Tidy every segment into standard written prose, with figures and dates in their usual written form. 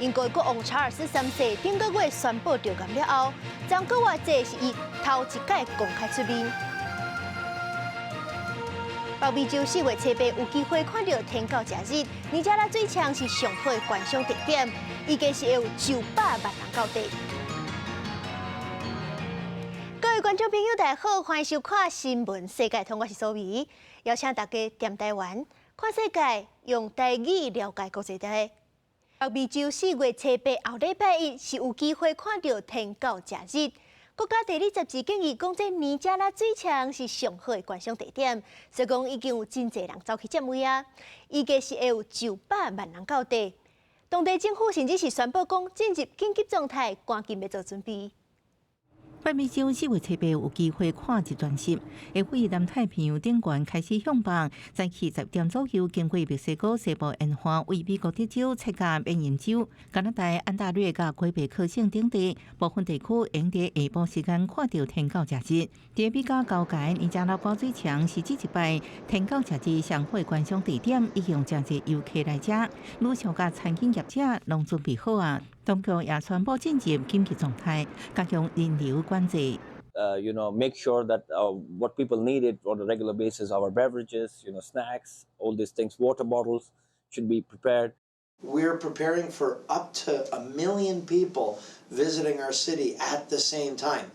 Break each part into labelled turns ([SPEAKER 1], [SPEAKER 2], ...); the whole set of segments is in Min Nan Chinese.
[SPEAKER 1] 英國國王查爾斯三世頂個月宣布著癌了後，昨復活節是伊頭一擺公開出面。北美洲4月7日有機會看著天狗食日，尼加拉水牆是上好的觀賞地點，預計是會有900萬人到地。各位觀眾朋友，大家好，歡迎收看《新聞世界通》，我是蘇美，邀請大家踮台灣看世界，用台語了解國際大。北美洲4月7日後禮拜一是有機會看著天狗食日。國家地理雜誌建議講，這尼加拉水牆是上好的觀賞地點，所以講已經有真濟人走去佔位啊。預計是會有900萬人到地。當地政府甚至是宣布講進入緊急狀態，趕緊欲做準備。
[SPEAKER 2] 北美洲4月7日有機會看日全食，會位南太平洋頂懸開始向北，早起10點左右經過墨西哥西部沿岸，為美國德州、切加緬因州、加拿大安大略佮魁北克省等地部分地區，會佇下晡時間看著天狗食日。佇美加交界尼加拉瓜水牆是這一擺天狗食日上好觀賞地點，已經有誠濟遊客來遮，旅宿佮餐飲業者攏準備好啊。當局也宣布進入緊急狀態，加強人流管制。
[SPEAKER 3] Make sure that what people needed on a regular basis, our beverages, snacks, all these things, water bottles should be prepared.
[SPEAKER 4] We're preparing for up to a million people visiting our city at the same time,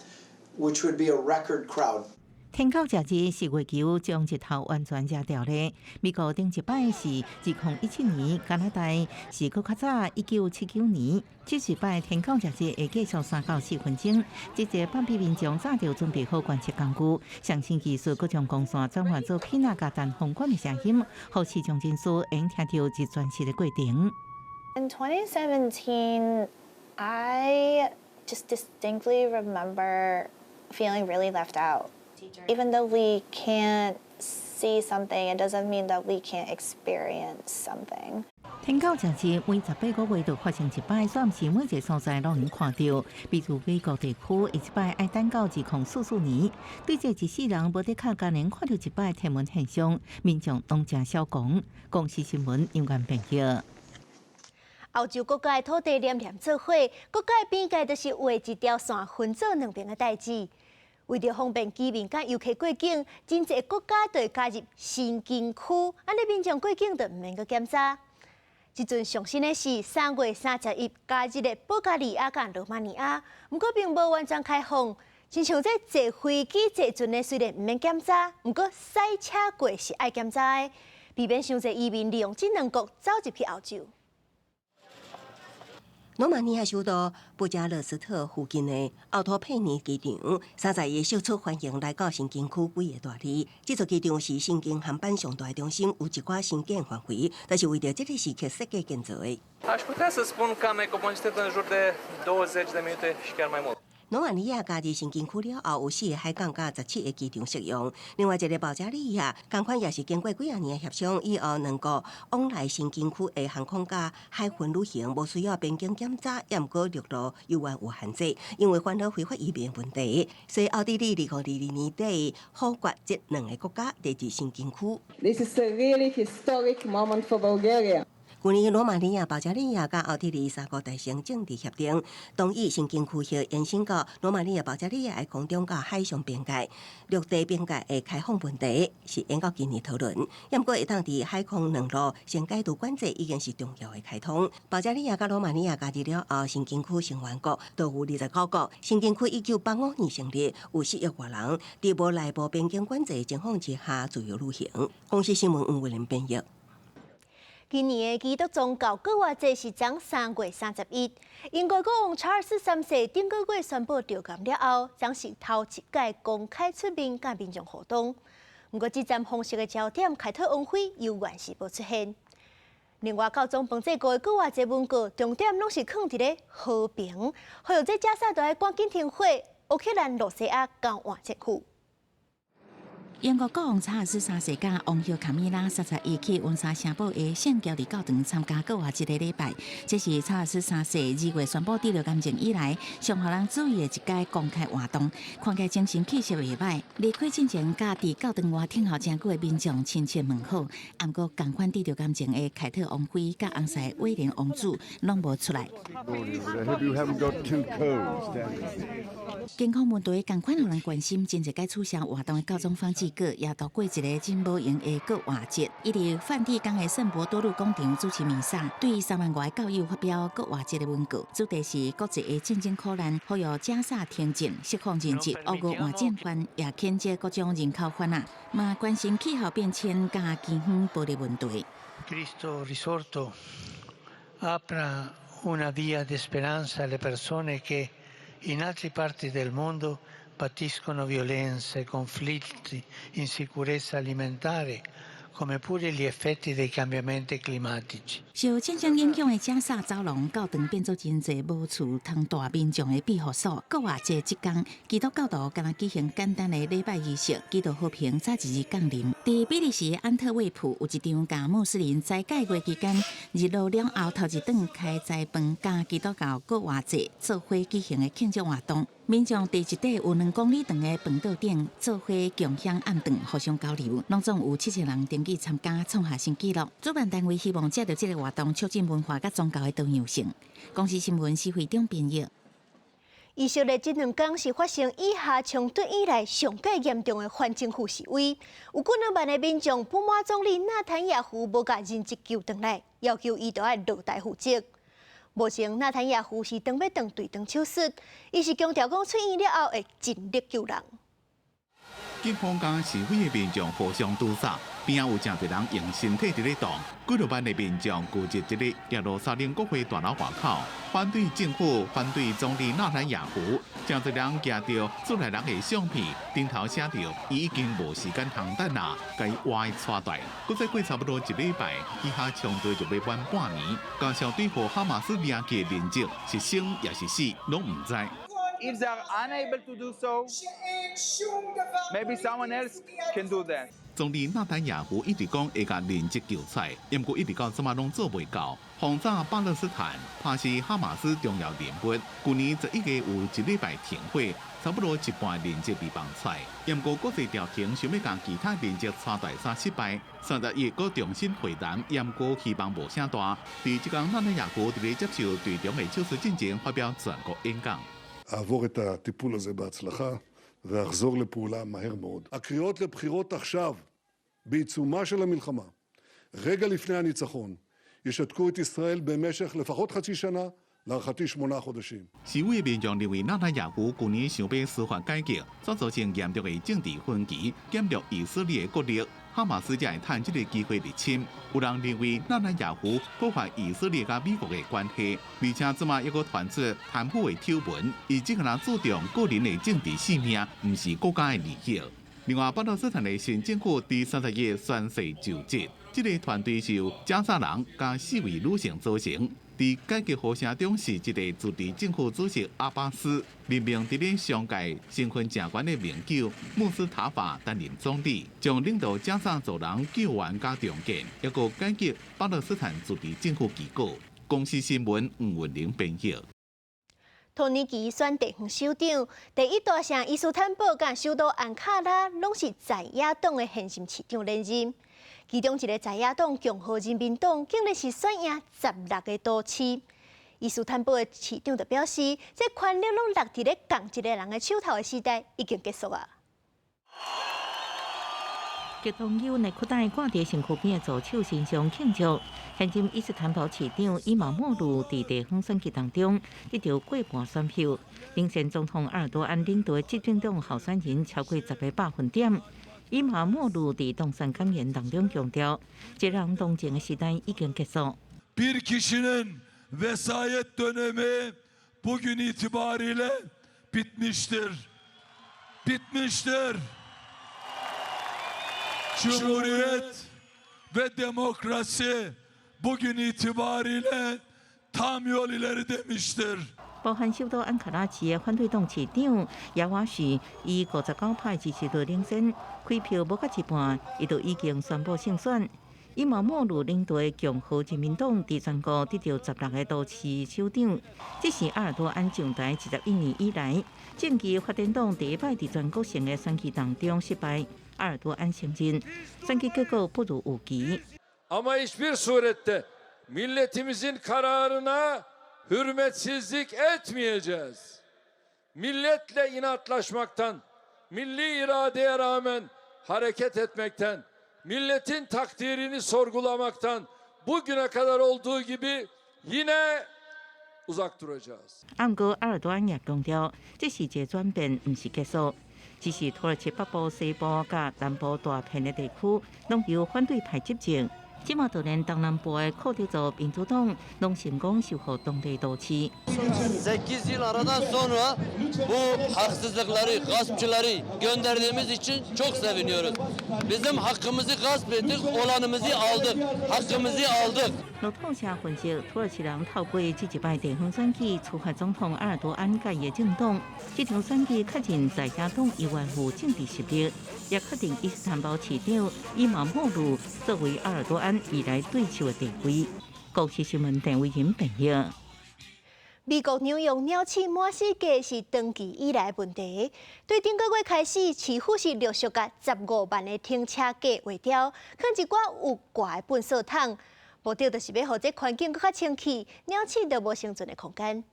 [SPEAKER 4] which would be a record crowd.
[SPEAKER 2] 天狗食日是月球將日頭完全遮著咧。美國頂一擺是2017年，加拿大是閣較早1979年。這一擺天狗食日會繼續3到4分鐘。這個北美民眾早就準備好觀測工具，上新技術閣將光線轉換做片仔佮單簧管的聲音，予視障人士會聽著日全食的過程。
[SPEAKER 5] In 2017, I just distinctly remember feeling really left out. Even though we can't see something, it doesn't mean that we can't experience something.
[SPEAKER 2] 天狗食日每18個月就發生一擺，煞毋是每一個所在攏會看著。比如美國地區，一擺愛等到2044年。對這一世人無的確敢能看著一擺天文現象，民眾攏誠痟狂。公視新聞楊元編譯。
[SPEAKER 1] 歐洲國家的土地連連做伙，國家的邊界就是畫一條線分做兩邊的代誌。為著方便居民佮遊客過境，真濟國家都會加入申根區，按呢民眾過境就毋免閣檢查。這陣上新的是3月31加入的保加利亞佮羅馬尼亞，毋過並無完全開放。親像這坐飛機坐船的雖然毋免檢查，毋過駛車過是愛檢查的，避免傷濟移民利用這兩國走入去歐洲。
[SPEAKER 6] 羅馬尼亞首都布加勒斯特附近的奧托佩尼機場，31日釋出歡迎來到申根區幾个大字。這座機場是申根航班上大的中心，有一寡申根範圍，但是為著這个時刻設計建造的。
[SPEAKER 7] Aș putea să spun că am economisit în jur de 20 de minute și chiar mai mult.
[SPEAKER 6] 羅馬尼亞加入申根區了後，有四个海港佮17个機場適用。另外一个保加利亞，仝款也是經過幾仔年的協商以後，兩國往來申根區的航空佮海運旅行，無需要邊境檢查，也毋過陸路猶原有限制，因為煩惱非法移民問題，所以奧地利2022年底否決這兩个國家列入申根區。
[SPEAKER 8] This is a really historic moment for Bulgaria.
[SPEAKER 6] 去年羅馬尼亞、保加利亞佮奧地利三國達成政治協定，同意申根區域延伸到羅馬尼亞、保加利亞的空中佮海上邊界，陸地邊界的開放問題是延到今年討論。毋過會當佇海空兩路先解除管制，已經是重要的開通。保加利亞佮羅馬尼亞加入了後，申根區成員國都有29國。申根區1985年成立，有4億外人，佇無內部邊境管制的情況之下自由旅行。公視新聞黃偉玲編譯。
[SPEAKER 1] 今年的基督宗教復活節是佇3月31。英國國王查爾斯三世頂個月宣布著癌了後，將是頭一擺公開出面佮民眾互動。毋過，這站紅色的焦點，凱特王妃猶原是無出現。另外，教宗方濟各的復活節文告，重點攏是囥佇咧和平。呼籲這加沙都愛趕緊停火，烏克蘭、羅西亞交換戰俘。
[SPEAKER 9] 英國國王查爾斯三世佮王后卡米拉31去溫莎城堡的聖喬治教堂參加復活節的禮拜，這是查爾斯三世2月宣布得著癌症以來，上予人注意的一屆公開活動。看起來精神氣色袂䆀，離開進前，佮佇教堂外等候誠久的民眾親切問好。毋過，仝款得著癌症的凱特王妃佮翁婿威廉王子攏無出來。健康問題仝款予人關心，真濟擺取消活動的教宗方濟各也度過一个真無閒的復活節。伊佇梵蒂岡的聖伯多祿廣場主持彌撒，對3萬外教友發表復活節的文告，主題是國際的戰爭苦難，呼籲加薩停戰、釋放人質、烏俄戰犯，也譴責各種人口販仔，嘛關心氣候變遷佮飢荒暴力問題。
[SPEAKER 10] Cristo risorto apra una via di speranza alle persone che in altre parti del mondo patiscono violenze, conflitti, insicurezza alimentare, come pure gli effetti dei cambiamenti climatici.
[SPEAKER 9] 受戰爭影響的加薩走廊教堂變做真濟無厝通蹛民眾的庇護所。復活節這工，基督教徒敢若舉行簡單的禮拜儀式，祈禱和平早一日降臨。佇比利時安特衛普有一場共穆斯林齋戒月期間，日落了後頭一頓開齋飯佮基督教復活節做伙舉行的慶祝活動。民眾佇一塊有2公里長的飯桌頂做伙共享暗頓，互相交流，攏總有7000人登記參加，創下新紀錄。主辦單位希望藉著這個活動，促進文化佮宗教的多樣性。公視新聞施惠中編譯。
[SPEAKER 1] 以色列這兩工是發生以哈衝突以來上蓋嚴重的反政府示威，有幾若萬的民眾不滿總理納坦雅胡無共人質救轉來，要求伊著愛落台負責。目前納坦雅胡是當欲斷對斷手術，伊是強調講出院了後會盡力救人。
[SPEAKER 11] 警方佮示威的民眾互相堵殺，邊仔有誠濟人用身體佇咧擋，幾若萬的民眾聚集佇咧耶路撒冷國會大樓外口，反對政府，反對總理納坦雅胡，誠濟人舉著厝內人的相片，頂頭寫著伊已經無時間通等啊，共伊活的帶來。閣再過差不多一禮拜，以哈衝突就欲滿半年，加上對予哈馬斯掠去的人質是生抑是死，攏毋知。
[SPEAKER 12] If they are unable to do so, maybe someone else can do that.
[SPEAKER 11] 總理納坦雅胡一直講會共人質救出來，毋過一直到這馬攏做袂到。轟炸巴勒斯坦，拍死哈馬斯重要人物。舊年11月有一禮拜停火，差不多一半人質被放出來。毋過國際調停想欲共其他人質帶來煞失敗。31閣重新會談，毋過希望無啥大。佇這工納坦雅胡佇咧接受隊長的手術進前發表全國演講。
[SPEAKER 13] אעבור את הטיפול הזה בהצלחה ואחזור לפעולה מהר מאוד. הקריאות לבחירות עכשיו, בעיצומה של המלחמה, רגע לפני הניצחון, ישתקו את ישראל במשך לפחות חצי שנה, להערכתי 8 חודשים.
[SPEAKER 11] 示威民眾認為納坦雅胡舊年想欲司法改革，所造成嚴重的政治分歧，減弱以色列的國力。哈馬斯才會趁這个機會入侵。有人認為納坦雅胡破壞以色列佮美國的關係，而且這馬猶閣傳出貪腐的醜聞，伊這个人注重個人的政治性命，毋是國家的利益。另外，巴勒斯坦的新政府佇31宣誓就職，這个團隊是由加沙人佮四位女性組成。佇改革呼聲中是一个自治政府主席阿巴斯任命佇咧商界身份誠懸的名舊穆斯塔法擔任總理，將領導加沙走廊救援佮重建，猶閣改革巴勒斯坦自治政府機構。公視新聞吳文玲編譯。
[SPEAKER 1] 土耳其選地方首長，第一大城伊斯坦堡佮首都安卡拉，攏是在野黨的現任市長連任。其中一个在野黨共和人民黨，竟然是選贏16个都市。伊斯坦堡的市長就表示，這權力攏落佇咧仝一个人的手頭的時代已經結束啊。
[SPEAKER 2] 激動有內褲帶掛佇身軀邊的助手身上慶祝。現任伊斯坦堡市長伊馬莫魯佇地方選舉當中得著過半選票，領先總統埃爾多安領導的執政黨候選人超過10個百分點。伊馬莫魯佇當選感言當中強調，一人當政的時代已經結束。
[SPEAKER 14] Bir kişinin vesayet dönemi bugün itibariyle bitmiştir. Bitmiştir. Cumhuriyet ve demokrasi bugün itibariyle tam yol ileri demiştir.
[SPEAKER 2] 包含首都安卡拉市的反對黨市長亞瓦什以59%支持率領先，開票無到一半，伊就已經宣布勝選。伊馬莫魯領導的共和人民黨佇全國得著16个都市首長，這是埃爾多安上台21年以來，政治發展黨第一擺佇全國性的選舉當中失敗。埃爾多安承認選舉結果不如預期。
[SPEAKER 14] Ama hiçbir surette milletimizin kararına hürmetsizlik etmeyeceğiz. Milletle inatlaşmaktan, milli iradeye rağmen hareket etmekten, milletin takdirini sorgulamaktan bugüne kadar olduğu gibi yine uzak duracağız.
[SPEAKER 2] 毋過埃爾多安也強調，這是一个轉變，毋是結束。只是土耳其北部、西部佮南部大片的地區，攏由反對派執政。這馬就連東南部的庫德族民主黨，攏成功收復當地都市。
[SPEAKER 15] 8 yıl aradan sonra bu haksızlıkları, gaspçıları gönderdiğimiz için çok seviniyoruz. Bizim hakkımızı gasp ettik, olanımızı aldık, hakkımızı aldık.
[SPEAKER 2] 路透社分析，土耳其人透過這一擺地方選舉處罰總統埃爾多安佮伊的政黨。這場選舉確認在野黨猶原有政治實力，也確定伊斯坦堡市長伊馬莫魯作為埃爾多安未來對手的地位。公視新聞鄭偉仁編譯。
[SPEAKER 1] 美國紐約鳥鼠滿四街是長期以來的問題。對頂個月開始，市府是陸續共15萬个停車格劃掉，囥一寡有蓋的糞埽桶，目的就是欲予這環境閣較清氣，鳥鼠就無生存的空間。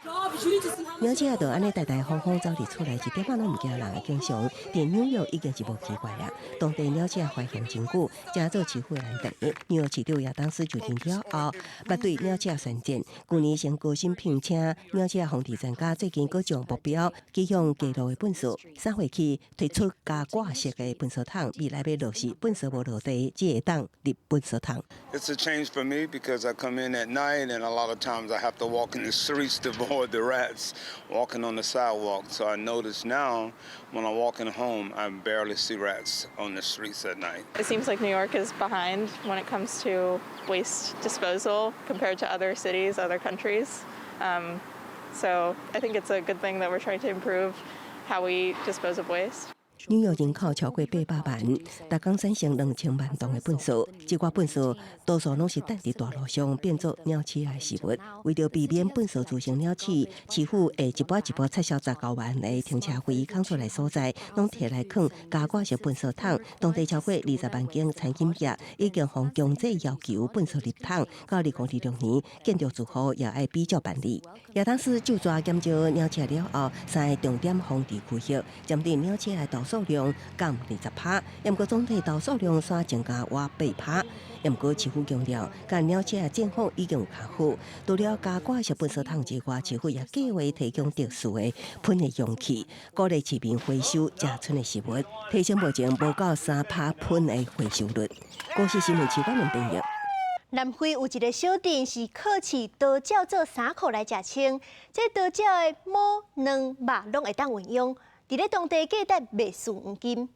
[SPEAKER 6] 鳥鼠仔就按呢大大方方走佇厝內，一點仔攏毋驚人的景象，佇紐約已經是無奇怪啊。當地鳥鼠仔繁衍真久，成做市府的難題。紐約市長亞當斯就任了後，捌對鳥鼠仔宣戰。舊年先高薪聘請鳥鼠仔防治專家，最近閣將目標指向街路的糞埽。3月起推出加蓋式的糞埽桶，未來欲落實糞埽無落地，才會當入糞埽桶。
[SPEAKER 16] It's a change for me because I come in at night and a lot of times I have to walk in the streets to avoid the rats walking on the sidewalk. So I notice now when I'm walking home, I barely see rats on the streets at night.
[SPEAKER 17] It seems like New York is behind when it comes to waste disposal compared to other cities, other countries. So I think it's a good thing that we're trying to improve how we dispose of waste.
[SPEAKER 6] 紐約人口超過800萬，逐工產生2000萬噸的糞埽。這寡糞埽多數攏是擲佇大路上，變做鳥鼠的食物。為著避免糞埽滋生鳥鼠，市府會一擺一擺撤銷19萬个停車費，空出來所在，攏提來囥加蓋式糞埽桶。當地超過20萬間餐飲業已經予強制要求糞埽入桶。到2026年，建築住戶也愛比照辦理。亞當斯就抓減少鳥鼠了後，三个重點防治區域，針對鳥鼠的投訴量降20%，毋過總體投訴量煞增加倚8%。毋過市府強調，佮鳥鼠的戰況已經有較好。除了加蓋式糞埽桶之外，市府也計劃提供特殊的噴的容器，鼓勵市民回收食賰的食物，提升目前無夠3%噴的回收率。公視新聞徐冠倫編譯。
[SPEAKER 1] 南非有一个小鎮是靠飼桃鳥做衫褲來食穿，這桃鳥的毛、卵、肉攏會當運用，佇咧當地價值袂輸黃金。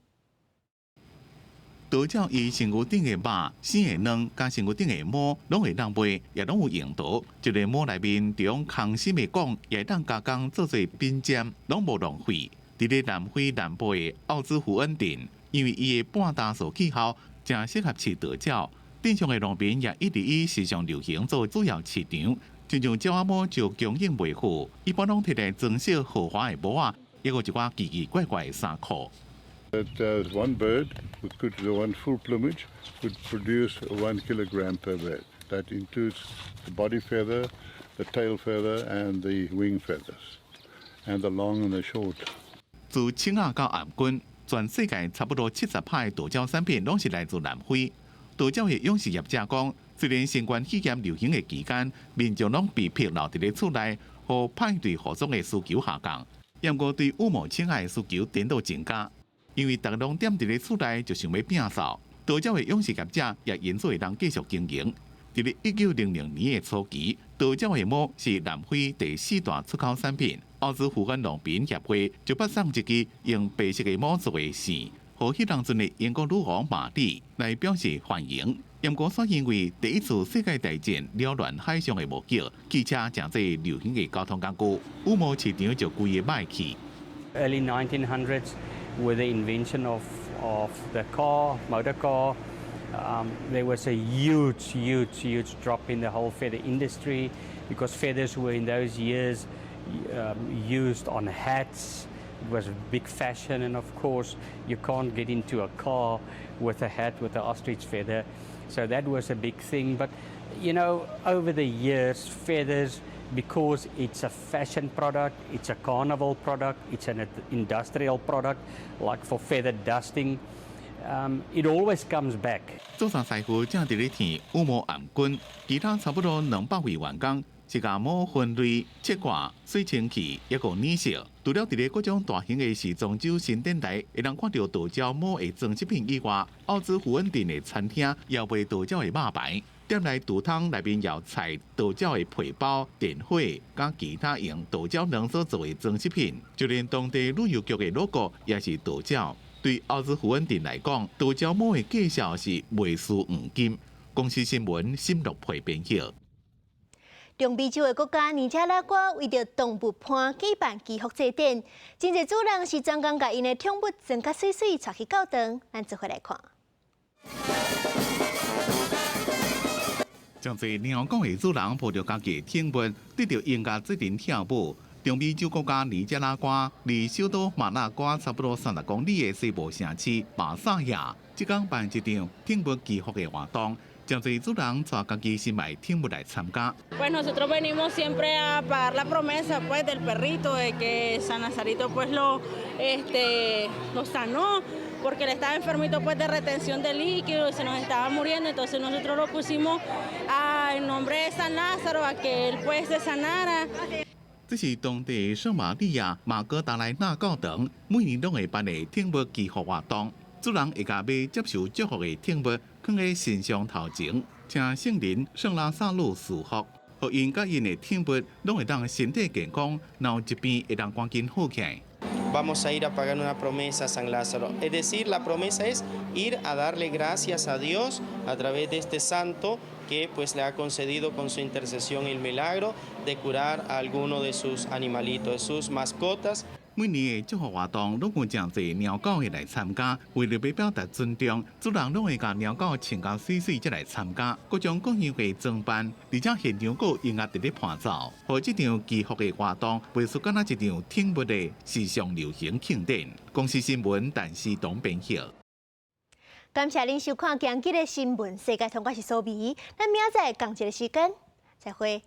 [SPEAKER 11] 桃鳥伊身軀頂的肉、生的卵、佮身軀頂的毛，攏會當賣，也攏有用途。一个毛內面中空心的汞，也會當加工做做品針，攏無浪費。佇咧南非南部的奧茲胡恩鎮，因為伊的半乾燥氣候，誠適合飼桃鳥。鎮上的農民也一直以時尚流行做主要市場，親像鳥仔毛就供應袂赴，一般攏提來裝飾豪華的帽仔，抑閣一寡奇奇怪怪的衫褲。
[SPEAKER 13] That one bird could, the one full plumage, could produce 1 kilogram per bird. That includes the body feather, the tail feather, and the wing feathers, and the long and the short.
[SPEAKER 11] 自青仔到頷頸，全世界差不多70%的桃鳥產品攏是來自南非。桃鳥的養殖業者講，雖然新冠肺炎流行的期間，民眾攏被迫留佇咧厝內，予派對服裝的需求下降，毋過對羽毛銃仔的需求顛倒增加，因為逐家攏踮佇咧厝內就想欲變瘦，桃鳥的養殖業者也因此會當繼續經營。佇咧1900年的初期，桃鳥的毛是南非第四大出口產品。奧茲胡恩農民協會就捌送一支用白色的毛做的線，予彼當陣的英國女王瑪麗來表示歡迎。毋過煞因為第一次世界大戰擾亂海上的貿易，汽車成做流行的交通工具，羽毛市場就規个䆀去。
[SPEAKER 18] Early 1900s, with the invention of the car, motor car, there was a huge, huge, huge drop in the whole feather industry because feathers were in those years used on hats. It was big fashion, and of course, you can't get into a car with a hat with an ostrich feather. So that was a big thing. But over the years, feathers, because it's a fashion product, it's a carnival product, it's an industrial product, like for feather dusting, it always comes back.
[SPEAKER 11] 做衫師傅正佇咧剃羽毛頷頸，其他差不多200位員工是共毛分類、切割、水清氣，抑閣染色。除了佇咧各種大型的時裝週新展台會當看著杜鳥毛的裝飾品以外，奧茲胡恩鎮的餐廳也賣杜鳥的肉排。店內櫥窗內面有菜杜鳥的皮包、電火，佮其他用杜鳥軟所做的裝飾品。就連當地旅遊局的 logo 也是杜鳥。對奧茲胡恩鎮來講，杜鳥毛的價數是袂輸黃金。公視新聞沈樂培編譯。
[SPEAKER 1] 中美洲的國家尼加拉瓜為著動物伴舉辦祈福祭典，真濟主人是專工共𪜶的寵物裝甲媠媠帶去教堂，咱做伙來看。
[SPEAKER 11] 真濟貓狗的主人抱著家己的寵物，綴著音樂做陣跳舞。中美洲國家尼加拉瓜離首都馬那瓜差不多30公里的西部城市馬薩亞，這工辦一場寵物祈福的活動。真濟主人帶家己心愛寵物來參加。
[SPEAKER 19] Pues nosotros venimos siempre a pagar la promesa, pues, del perrito, de que San Lazarito, pues, lo sanó porque él estaba enfermito, pues, de retención de líquido y se nos estaba muriendo. Entonces nosotros lo pusimos en nombre de San Lázaro a que él, pues, se sanara.
[SPEAKER 11] 這是當地聖瑪利亞馬格達萊納教堂每年攏會辦的寵物祈福活動，主人會共欲接受祝福的寵物囥佇神像頭前，請聖人聖拉撒路賜福，予𪜶佮𪜶的寵物攏會當身體健康，若有疾病會當趕緊好起來。
[SPEAKER 20] Vamos a ir a pagar una promesa a San Lázaro. Es decir, la promesa es ir a darle gracias a Dios a través de este santo que, pues, le ha concedido con su intercesión el milagro de curar a alguno de sus animalitos, de sus mascotas.
[SPEAKER 11] 每年的祝福活動，攏有誠濟貓狗會來參加。為著欲表達尊重，主人攏會共貓狗穿甲媠媠才來參加。各種各樣的裝扮，而且現場閣有音樂佇咧伴奏，予這場祈福的活動，袂輸敢若一場寵物的時尚流行慶典。公視新聞，陳思東編譯。
[SPEAKER 1] 感謝恁收看今日的新聞世界通，我是蘇美，咱明仔載仝一个時間，再會。